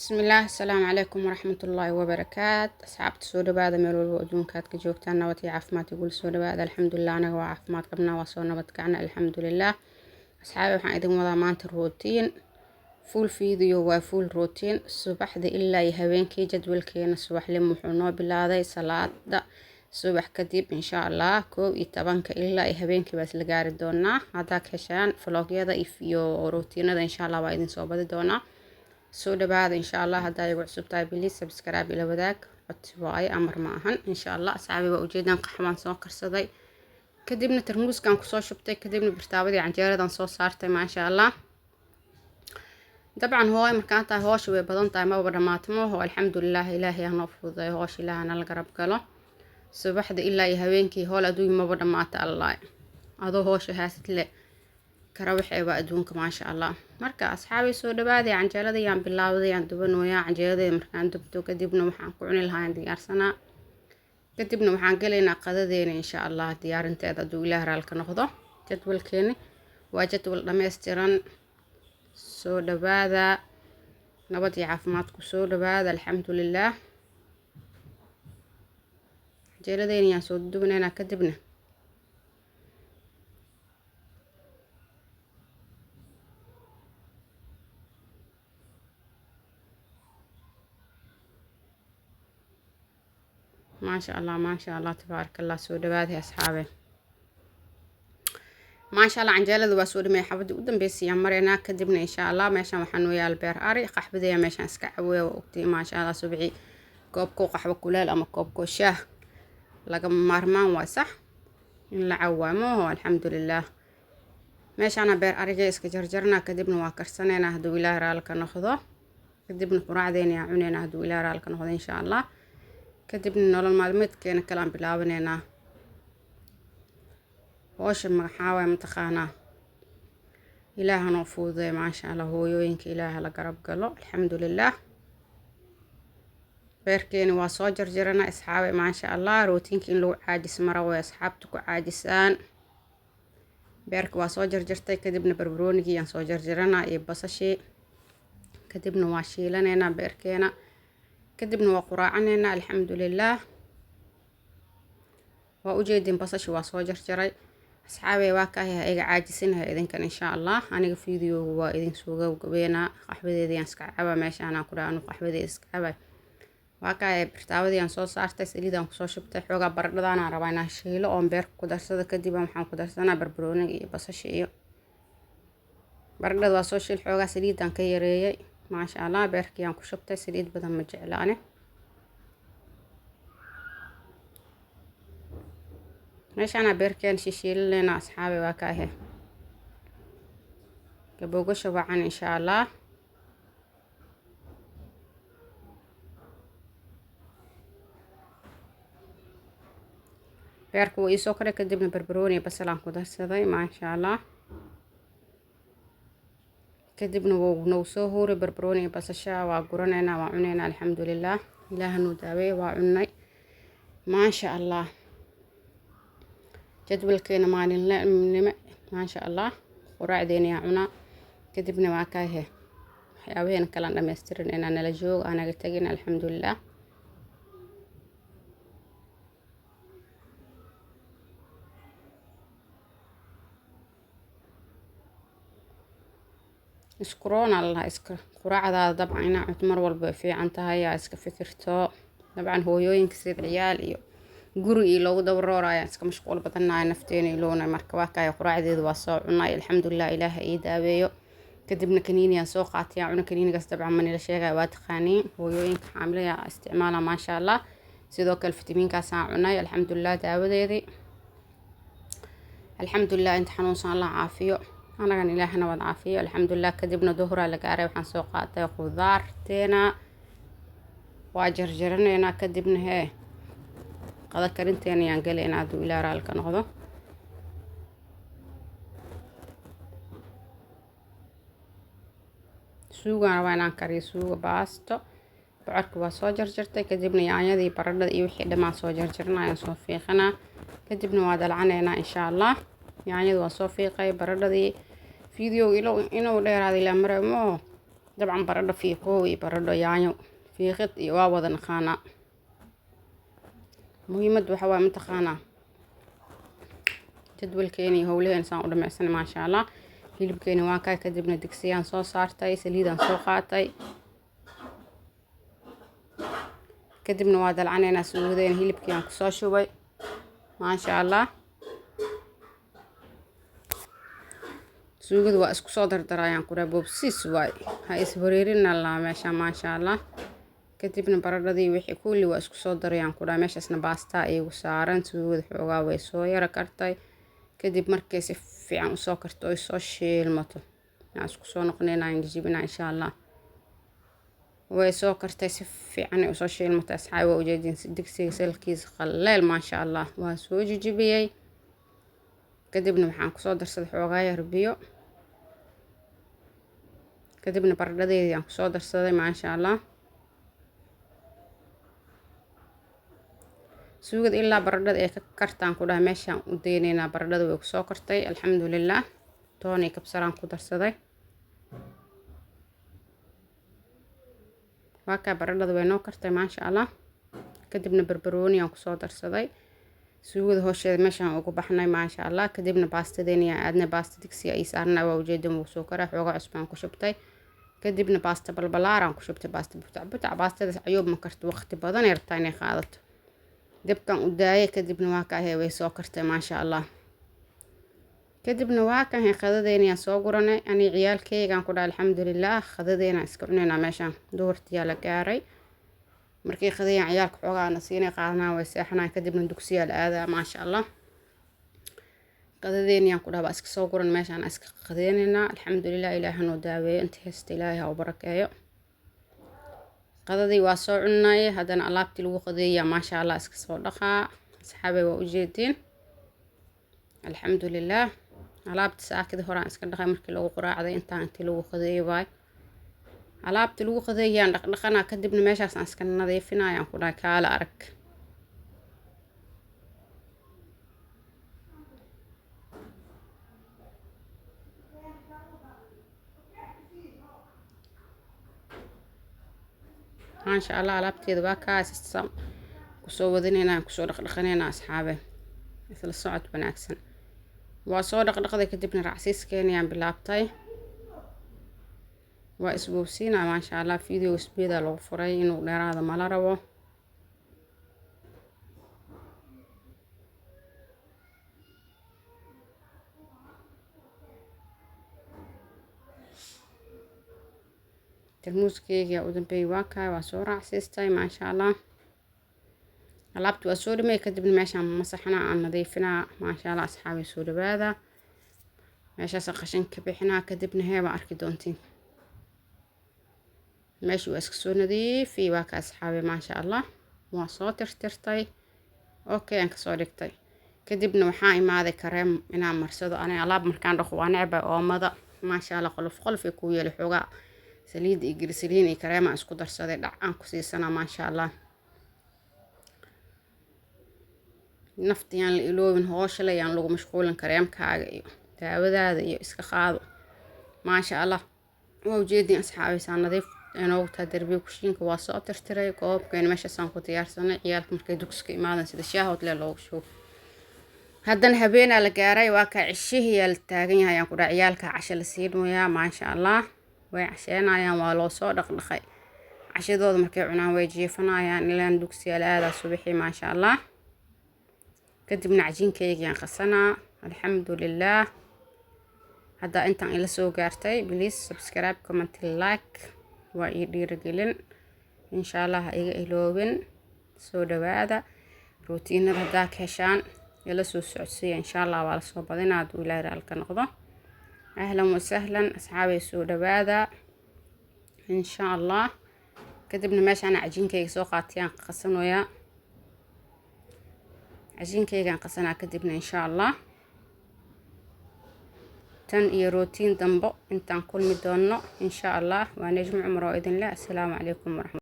Bismillaah, asalaamu calaykum waraxmatullaahi wabarakaat. Asxaabta, soo dhawaada meel walba adduunka aad ka joogtaan, nabad iyo caafimaad igula soo dhawaada. Alxamdulilah, anaga waa caafimaad qabnaa, waa soo nabad kacna, alxamdulilah. Asxaabi, waxaan idin wadaa maanta routine, full video waa full routine, subaxda ilaa iyo habeenkii. Jadwalkeena subaxlim wuxuu noo bilaaday salaada subax kadib, insha Allah 11-ka ilaa iyo habeenkii baa isla gaari doonaa. Haddaa ka heshaan vlogyada iyo routinada, insha Allah waa idin soo badi doonaa. Soo dhawaada insha Allah. Haddaa igu cusub tahay, please subscribe ila wadaag, codsi waaye, amar ma ahan, insha Allah. Asxaabi, waa ujeedaan, qaxwaan soo karsaday, kadibna tarmuuskan kusoo shubtay, kadibna birtaabadii canjeeradan soo saartay, maasha Allah. Dabcan hooy markaan tahay, hoosha way badan tahay, maba dhamaato mooho. Alxamdulilah, Ilaahay hanoo fududeeyo hoosha, Ilaaha nala garab galo. Subaxda ilaa iyo habeenkii hool adduunka maba dhamaato, Allah, adoo hoosha haasid le kara waxeeba adduunka, maasha Allah. Marka asxaabi, soo dhawaaday. Canjeelada yaan bilaawday, yaan dubanooyaa. Canjeeladeeda markaan dubto kadibna waxaan ku cuni lahaa diyaarsanaa, kadibna waxaan gelaynaa qadadeena, insha Allah, diyaarinteeda, hadduu Ilaah raalka noqdo. Jadwalkeeni waa jadwal dhammaystiran. Soo dhawaada, nabad iyo caafimaadku soo dhawaada. Alxamdulilah, canjeeladeena yaan soo dubanaynaa kadibna. Maasha Allah, maasha Allah, tabaaraka Allah. Soo dhawaaday asxaabe, maasha Allah. Canjeelada waa soo dhameeyay, xabadii u dambeysay ayaan maraynaa. Kadibna insha Allah meeshan waxaa noo yaal beer ari, qaxbadaya meeshaan iska caweya. Waa ogtay, maasha Allah, subixii koobkoo qaxwo kuleel ama koobkoo shaah lagama maarmaan waa, sax in la cawaamo. Alxamdulilah, meeshaana beer ariga iska jarjarnaa, kadibna waa karsanaynaa hadduu Ilaah raali ka noqdo. Kadibna quraacdeena ayaan cunaynaa hadduu Ilaah raali ka noqdo, insha Allah. Kadibna nolol maalmeedkeena kale aan bilaabanaynaa. Hoosha maxaa waay, mataqaanaa, Ilaaha noo fududeey, maasha Allah. Hooyooyinka Ilaaha la garab galo. Alxamdulilah, beerkeeni waa soo jarjarana, asxaabe, maasha Allah. Routineka in lagu caajis mara way asxaabta ku caajisaan. Beerka waa soo jarjartay, kadibna barbaroonigii aan soo jarjaranaa iyo basashii, kadibna waa shiilanaynaa beerkeena, kadibna waa quraacaneynaa. Alxamdulilah, waa ujeedin, basashi waa soo jarjaray, asxaabey. Waa kaahay, ha iga caajisinaha idinkan, insha Allah. Aniga videoga waa idin soo gabgabeynaa. Qaxwadeedii aan iska cabaa meeshaan ku dhaha, anu qaxwadeeda iska cabay. Waa kaahay, birtaabadii aan soo saartay, saliidaan kusoo shubtay. Xoogaa baradhadaanaan rabaa inaan shiilo oon beerka ku darsado. Kadib waxaan ku darsanaa barbarooniga iyo basasha iyo baradhada. Waa soo shiil, xoogaa saliidaan ka yareeyay, maasha Allah. Beerkii aan ku shubtay, saliid badan ma jeclaane. Meeshaana beerkeen shishiilinayna, asxaabi. Waa kaahe, gabowgasha wacan, insha Allah. Beerka wuu iisoo karay, kadibna barbarooni iyo basal aan ku darsaday, maasha Allah. Kadibna wuu nagu soo huuray barbarooni iyo basasha, waa guranaynaa, waa cunaynaa. Alxamdulilah, Ilaaha nuu daaweeye, waa cunnay, maasha Allah. Jadwalkeena maalinimo, maasha Allah, quraacdeena yaa cunaa, kadibna waa kaahe, waxyaabaheena kalaan dhammaystirin. Nala joog, aanaga tagin. Alxamdulilah, iskuroona la iska quraacdaada. Dabcan inaa cunto mar walba way fiican tahay, yaa iska fikirto. Dabcan hooyooyinka sida ciyaal iyo guri iyo loogu daba rooraya, iska mashquul badanahay, nafteena iloona. Marka waa kaaya, quraacdeedu waa soo cunay, alxamdulilah, Ilaaha ii daaweeyo. Kadibna kaniiniyaan soo qaatay, aan cuna kaniinigaas. Dabcan manila sheegaya, waa taqaaniin, hooyooyinka xaamilaya isticmaala, maasha Allah. Sidoo kale fitamiinkaasaan cunay, alxamdulilah, daawadeedii, alxamdulilah. Inta xanuunsan Allah caafiyo, anagan Ilaahna waad caafiyo, alxamdulilah. Kadibna duhuraa la gaaray, waxaan soo qaatay khudaarteena, waa jarjaranaynaa. Kadibna hee, qada karinteena ayaan gelaynaa hadduu Ilaah raali ka noqdo. Suugaan rabaa inaan kariyo, suuga baasto. Bocorka waa soo jarjartay, kadibna yaanyadii, baradhada iyo wixii dhammaan soo jarjarnaa, ayaan soo fiiqanaa, kadibna waa dalcanaynaa, insha Allah. Yaanyada waa soo fiiqay, baradhadii. Video inuu dheeraada ilaa maramo. Dabcan baradho fiiqoow iyo baradho yaanyo fiiqid iyo waa wada naqaanaa. Muhiimadda waxa waaye, mataqaanaa, jadwalkeeni iyo howlaheen saan u dhamaysanay, maasha Allah. Hilibkeeni waa kaa. Kadibna digsiyaan soo saartay, saliidaan soo qaatay, kadibna waa dalcaneynaa suugadeena. Hilibkii aan kusoo shubay, maasha Allah. Suugada waa isku soo dardarayaan ku dhahay, boobsiis waay, ha iswareerina laa meesha, maasha Allah. Kadibna baradhadii wixii kulli waa isku soo darayaan ku dhahay. Meeshaasna baastaa iigu saaran. Suugada xoogaa way soo yara kartay. Kadib markay si fiican usoo karto oy soo shiilmato, aan isku soo noqonaynaa, jijibinaa insha Allah. Way soo kartay, si fiican ay usoo shiilmatay, asxaabi. Waa ujeedin digsiga salkiisa qaleel, maasha Allah. Waa soo jijibiyey. Kadibna waxaan kusoo darsaday xoogaa yar biyo. Kadibna baradhadeedii aan kusoo darsaday, maasha Allah. Suugada ilaa baradhada ay ka kartaan ku dhahay meeshaan u deynaynaa. Baradhada way kusoo kartay, alxamdulilah. Toon iyo kabsaraan ku darsaday. Waa kaa, baradhada way noo kartay, maasha Allah. Kadibna barbarooni aan kusoo darsaday. Suugada hoosheeda meeshaan ugu baxnay, maasha Allah. Kadibna baastadeeni aan aadnay. Baasta digsiga ii saarnay, waa ujeedan, wuu soo karaa. Xoogaa cusbaan ku shubtay. Kadibna baasta balbalaaraan ku shubtay, baasta butac butac. Baastadaas cayoob ma karto, waqti badan ay rabtaa inay qaadato. Dabkan u daayay. Kadibna waa ka ahee, way soo kartay, maasha Allah. Kadibna waa kan hee, qadadeeni aan soo guranay ani ciyaalkeygaan ku dhahay. Alxamdulilah, qadadeena iska cunaynaa meeshaan. Duhurtiyaa la gaaray. Markay qadayaan ciyaalka, xoogaana siinay qaadanaa, way seexanaan, kadibna dugsiyaa la aadaa, maasha Allah. Qadadeeni aan ku dhaha baa iska soo guran, meeshaan iska qadeynaynaa. Alxamdulilah, Ilaahay hanoo daaweeyo inta haysta, Ilaahay ha u barakeeyo. Qadadii waa soo cunay. Haddana alaabtii lagu qadeeyaa, maasha Allah, iska soo dhaqaa, asxaabay. Waa ujeediin, alxamdulilah. Alaabta saakidii horaan iska dhaqay markii lagu quraacday. Intaan intii lagu qadeeyay waay. Alaabtii lagu qadeeyaan dhaqdhaqanaa, kadibna meeshaas aan iska nadiifinayaan ku dhahay. Kaala arag. Maasha Allah, alaabteeda waa kaas kusoo wadinaynaa, kusoo dhaqdhaqanaynaa, asxaabe. Isla socod wanaagsan. Waa soo dhaqdhaqday. Kadibna raacsiiskeenayaan bilaabtay. Waa isboobsiinaa, maasha Allah. Video speed lagu furay, inuu dheeraada mala rabo. Tarmuuskeyga u dambeeyay waa kaa, waa soo raacsiistay, maasha Allah. Alaabta waa soo dhamay. Kadibna meeshaan masaxnaa, aan nadiifinaa, maasha Allah. Asxaabay, soo dhawaada. Meeshaas qashin ka bixinaa. Kadibna hee, waa arki doontiin. Meesha waa iska soo nadiifiyey. Waa ka, asxaabay, maasha Allah. Waa soo tirtirtay, okay, aan kasoo dhigtay. Kadibna waxaa imaaday kareem inaan marsado. Ani alaab markaan dhaqo waa necba oomada, maasha Allah. Qolof qolof ay kuu yeelay. Xoogaa saliid iyo glycerin iyo kareema isku darsaday, dhac aan ku siisanaa, maasha Allah. Nafta yaan la iloobin, hoosha yaan lagu mashquulin. Kareemkaaga iyo daawadaada iyo iska qaado, maasha Allah. Waa ujeedin, asxaabaysaa, nadiif inoogu tahay darbiga kushiinka. Waa soo tirtiray koobkeena, meeshaasaan ku diyaarsanay. Ciyaalka markay dugsiga imaadan, sida shaahood le loogu shubo. Haddana habeenaa la gaaray. Waa kaa, ceshihiyaa la taagan yahay ayaan ku dhaha. Ciyaalka casho la siinayaa, maasha Allah. Way casheenayaan, waa loo soo dhaqdhaqay. Cashadooda markay cunaan way jiifanayaan, ilaan dugsiga la aadaa subaxii, maasha Allah. Kadibna cajiinkaygiyaan qasanaa, alxamdulilah. Haddaa intaan ila soo gaartay, please subscribe, comment, like, waa ii dhiirigelin, insha Allah. Ha iga iloobin. Soo dhawaada. Routiinada haddaa ka heshaan, ila soo socodsiiya, insha Allah. Waa lasoo badinaa hadduu Ilaahay raalka noqdo. Ahlan wasahlan, asxaabay, soo dhawaada, insha Allah. Kadibna meeshaan cajiinkayga soo qaatayaan qasanoyaa. Cajiinkaygaan qasanaa. Kadibna insha Allah, tan iyo routine dambo intaan kulmi doono, insha Allah. Waa Najmo Cumar oo idin leh, assalaamu calaykum waraxmat.